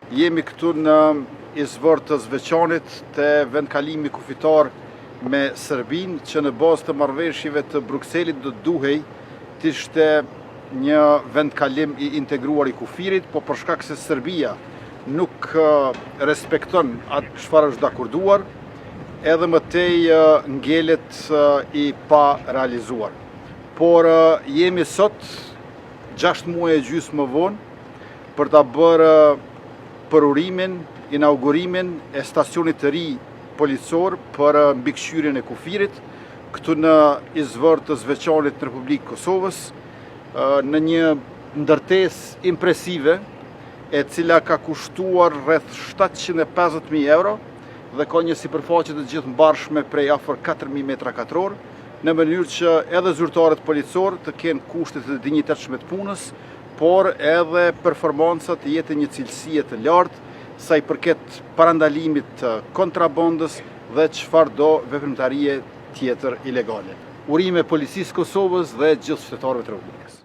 Jemi këtu në Izvor të Zveçanit te vendkalimi kufitar me Serbinë, që në bazë të marrëveshjeve të Brukselit do të duhej të ishte një vendkalim i integruar i kufirit, po për shkak se Serbia nuk respekton atë çfarë është dakorduar, edhe më tej ngelet i parealizuar. Por jemi sot 6 muaj e gjysmë më vonë për ta bërë përurimin, inaugurimin e stacionit të ri policor për mbikëqyrjen e kufirit, këtu në Izvor të Zveçanit në Republikë Kosovës, në një ndërtesë impresive, e cila ka kushtuar rreth 750.000 euro dhe ka një sipërfaqe të gjithmbarshme prej afër 4.000 metra katror, në mënyrë që edhe zyrtarët policor të kenë kushte të dinjitetshme të punës, por edhe performanca të jetë e një cilësie të lartë sa i përket parandalimit të kontrabandës dhe çfarëdo veprimtarie tjetër ilegale. Urime Policisë Kosovës dhe gjithë qytetarëve të Republikës.